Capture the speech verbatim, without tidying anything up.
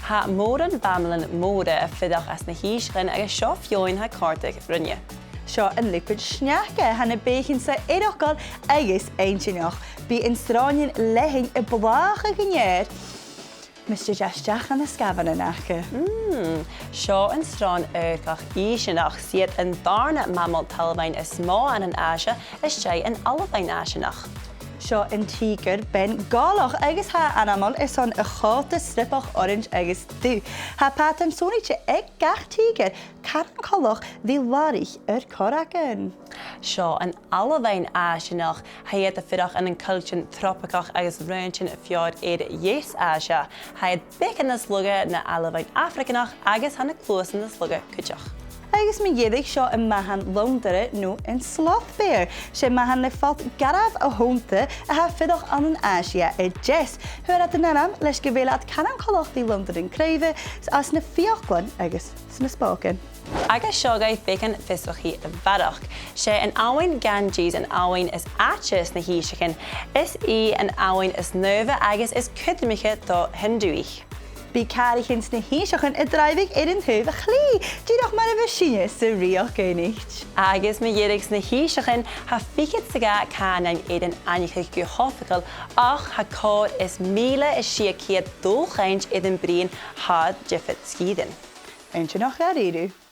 Tha mòran bhamalan mòra a' fuireach anns na h-Innseachan agus seo feadhainn a tha a' còrdadh rinne. Seo an liopard sneachda, tha na beathaichean sin eireachdail agus inntinneach. Bidh an sròinean leathann a' blàthachadh an ear mus tèid e a-steach dha na sgamhanan aca. Mm, seo an sròn adharcach Innseanach, 's iad an dàrna mamal talmhainn as motha ann an Àise às dèidh an t-Albann Àiseanach. Seo an tìgear Beinn Gàidhealach agus tha e ainmeil airson a chòta srioblach orains agus dubh. Tha pàtran sònraichte aig gach tìgear, caran coltach ri làraich air corragan. Seo an t-Albann Àiseanach, tha iad a' fuireach ann an coilltean tropaigeach agus raointean feòir air dheas Àise. Tha iad beagan nas lugha na h-Albann Afraganach agus tha na cluasan nas lugha cuideachd. Agus mu dheireadh, seo am mathan Londair no an sloth bear. 'S e mathan le falt garbh a th' annta a tha a' fuireach ann an Àisia air deas. Fhuair iad an t-ainm leis gu bheil iad caran coltach ri Londair an craoibhe, 's na fiaclan agus 's na spògan. Agus seo agaibh beagan fiosrachaidh a bharrachd. 'S e an Abhainn Ganges an abhainn as fhaide sna h-Innseachan. Is i an abhainn as naomha agus as cudromaiche do Hinduaich. Bidh càraichean sna h-Innseachan a' draibheadh air an taobh a chlì, dìreach mar a bha sinne sa Rìoghachd Aonaichte. Agus mu dheireadh sna h-Innseachan, tha fichead 's a dhà cànain air an aithneachadh gu h-oifigeil, ach tha còrr is mìle is sia ceud dualchainnt air am bruidhinn thar diofar sgìrean. Inntinneach dha-rìribh.